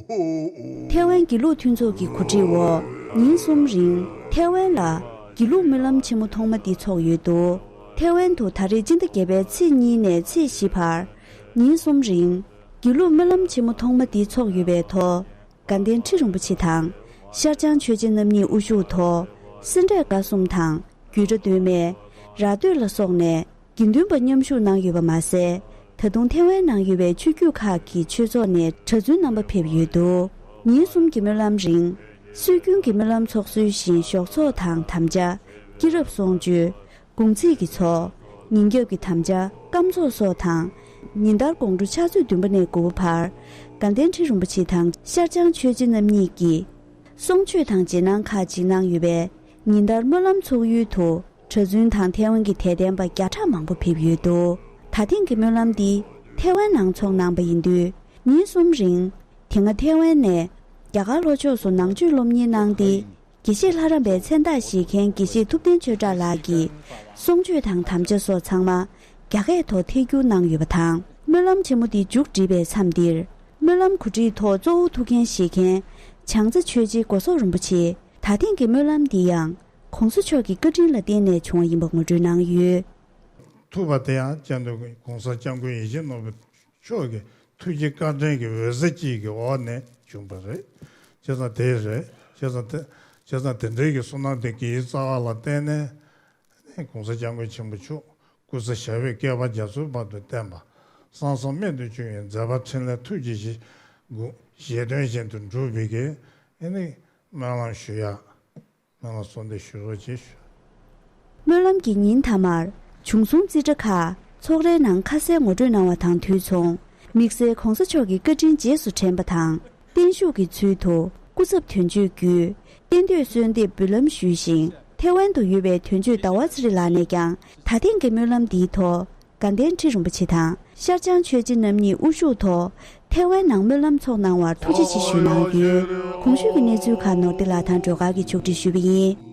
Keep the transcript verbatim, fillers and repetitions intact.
ཐའེ་ཝན་དགེ་ལུགས་མཐུན་ཚོགས་ཀྱི་གོ་སྒྲིག་འོག་ཉིན་གསུམ་རིང་ཐའེ་ཝན་ལ་དགེ་ལུགས་སྨོན་ལམ་ཆེན་མོ་ཐོག་མ་འདི་ཚོགས་ཡོད་འདུག་ཐའེ་ཝན་དུ་ད་རེས་སྤྱི་ཟླ་བརྒྱད་པའི་ཚེས་གཉིས་ནས་ཚེས་བཞི་བར་ཉིན་གསུམ་རིང་དགེ་ལུགས་སྨོན་ལམ་ཆེན་མོ་ཐོག་མ་འདི་ཚོགས་ཡོད་པའི་ཐོག་དགའ་ལྡན་ཁྲི་རིན་པོ་ཆེ་དང་ཤར་བྱང་ཆོས་རྗེ་རྣམ་གཉིས་དབུ་བཞུགས་ཐོག་སེ་འབྲས་དགའ་གསུམ་དང་རྒྱུད་གྲྭ་སྟོད་སྨད། ར་སྟོད་ལ་སོགས་ནས་དགེ་འདུན་པ་མཉམ་ཞུགས་གནང་ཡོད་པ་མ་ཟད། ད་དུང་ཐའེ་ཝན་ནང་ཡོད་པའི་ཆོས་བརྒྱུད་ཁག་གི་ཆོས་ཚོགས་ནས་གྲྭ་བཙུན་རྣམ་པ་ཕེབས་ཡོད་འདུག་ཉིན་གསུམ་གྱི་སྨོན་ལམ་རིང་། སྲོལ་རྒྱུན་གྱི་སྨོན་ལམ་ཚོགས་སྲོལ་བཞིན་ཞོགས་ཚོགས་དང་དམ་བཅའ། སྐྱེས་རབས་གསུང་ཆོས། དགུང་ཚིགས་ཀྱི་ཚོགས། ཉིན་རྒྱབ་ཀྱི་དམ་བཅའ། སྐམ་ཚོགས་སོགས་དང་། ཉིན་ལྟར་དགོང་དྲོ་ཕྱག་ཚོད་བདུན་པ་ནས་དགུ་པ་བར། དགའ་ལྡན་ཁྲི་རིན་པོ་ཆེ་དང་ཤར་བྱང་ཆོས་རྗེ་རྣམ་གཉིས་ཀྱིས། གསུང་ཆོས་དང་རྗེས་གནང་ཁག་ཅིག་གནང་ཡོད་པས། ཉིན་ལྟར་སྨོན་ལམ་ཚོགས་ཡུལ་དུ་གྲྭ་བཙུན་དང་ཐའེ་ཝན་གྱི་དད་ལྡན་པ་བརྒྱ་ཕྲག་མང་པོ་ཕེབས་ཡོད་འདུག་ད་ཐེངས་ཀྱི་སྨོན་ལམ་འདི་ཐའེ་ཝན་ནང་ཚོགས་གནང་པ་ཡིན་དུས། ཉིན་གསུམ་རིང་། དེ་སྔ་ཐའེ་ཝན་ནས་རྒྱ་གར་ལྷོ་ཕྱོགས་སུ་ནང་ཆོས་སློབ་གཉེར་གནང་སྟེ། དགེ་བཤེས་ལྷ་རམས་པའི་མཚན་རྟགས་བཞེས་མཁན་དགེ་བཤེས་ཐུབ་བསྟན་ཆོས་གྲགས་ལགས་ཀྱིས། གསུང་ཆོས་དང་དམ་བཅའ་སོགས་ཚང་མ་རྒྱ་སྐད་ཐོག་ཐད་སྒྱུར་གནང་ཡོད་པ་དང་། སྨོན་ལམ་ཆེན་མོ་འདི་མཇུག་བསྒྲིལ་བའི་མཚམས་འདིར། སྨོན་ལམ་གོ་སྒྲིག་ཐོག་གཙོ་བོ་ཐུགས་འགན་བཞེས་མཁན་བྱང་རྩེ་ཆོས་རྗེ་སྒོ་བསོད་རིན་པོ་ཆེས། ད་ཐེངས་ཀྱི་སྨོན་ལམ་འདི་ཡང་། ༸གོང་ས་མཆོག་གི་བཀའ་དྲིན་ལ་བརྟེན་ནས་བྱུང་བ་ཡིན་པ་ངོ་སྤྲོད་གནང་ཡོད། ཐུབ་པ་དེ་ཡང་སྤྱི་འཐུས་༸གོང་ས་༸སྐྱབས་མགོན་ཡིད་བཞིན་ནོར་བུ་མཆོག་གི་ཐུགས་རྗེ་བཀའ་དྲིན་གྱི་འོད་ཟེར་གཅིག་གི་འོག་ནས་བྱུང་བ་རེད། བྱས་ཙང་དེ་རེད། བྱས་ཙང་དེ་བྱས་ཙང་དེ་འདྲའི་གི་བསོད་ནམས་དེ་གི་རྩ་བ་ལ་བརྟེན་ནས་༸གོང་ས་༸སྐྱབས་མགོན་ཆེན་པོ་མཆོག་སྐུ་ཚེ་ཞབས་པད་བསྐལ་པ་རྒྱ་མཚོའི་བར་དུ་བརྟན་པ། གསང་གསུམ་རྨད་དུ་བྱུང་བའི་མཛད་པ་འཕྲིན་ལས་ཐུགས་རྗེ་ཆེ་དགུ་ཞལ་འདོན་བཞིན་དུ་འགྲུབ་པའི་གི་ཨེ་ནི་སྨོན་ལམ་ཞུ་ཡག་སྨོན་ལམ་གསོལ་འདེབས་ཞུ་རོགས་ཞེས་ཞུ། སྨོན་ལམ་གྱི་ཉིན་མཐའ་མར་བྱུང་སོང་རྩིས་ཁྲ་ཁག་ཚོགས་རའི་ནང་ཁ་གསལ་ངོ་སྤྲོད་གནང་བ་དང་དུས་མཚུངས། དམིགས་བསལ་༸གོང་ས་མཆོག་གི་བཀའ་དྲིན་རྗེས་སུ་དྲན་པ་དང་། བརྟན་བཞུགས་ཀྱི་ཚུལ་དུ་སྐུ་ཚབ་དོན་གཅོད་བརྒྱུད་རྟེན་འབྲེལ་གསོལ་འདེབས་འབུལ་ལམ་ཞུས་ཤིང་། ཐའེ་ཝན་དུ་ཡོད་པའི་དོན་གཅོད་ཟླ་བ་ཚེ་རིང་ལགས་ནས་ཀྱང་ད་ཐེངས་ཀྱི་སྨོན་ལམ་འདིའི་ཐོག་དགའ་ལྡན་ཁྲི་རིན་པོ་ཆེ་དང་ཤར་བྱང་ཆོས་རྗེ་རྣམ་གཉིས་དབུ་བཞུགས་ཐོག་ཐའེ་ཝན་ནང་སྨོན་ལམ་ཚོགས་གནང་བར་ཐུགས་རྗེ་ཆེ་ཞུས་གནང་ཡོད། གོང་ཞུས་ཀྱི་གནས་ཚུལ་ཁག་ནོར་བདེ་ལགས་དང་སྒྲོལ་དཀར་གྱིས་ཕྱོགས་སྒྲིག་ཞུས་པ་ཡིན།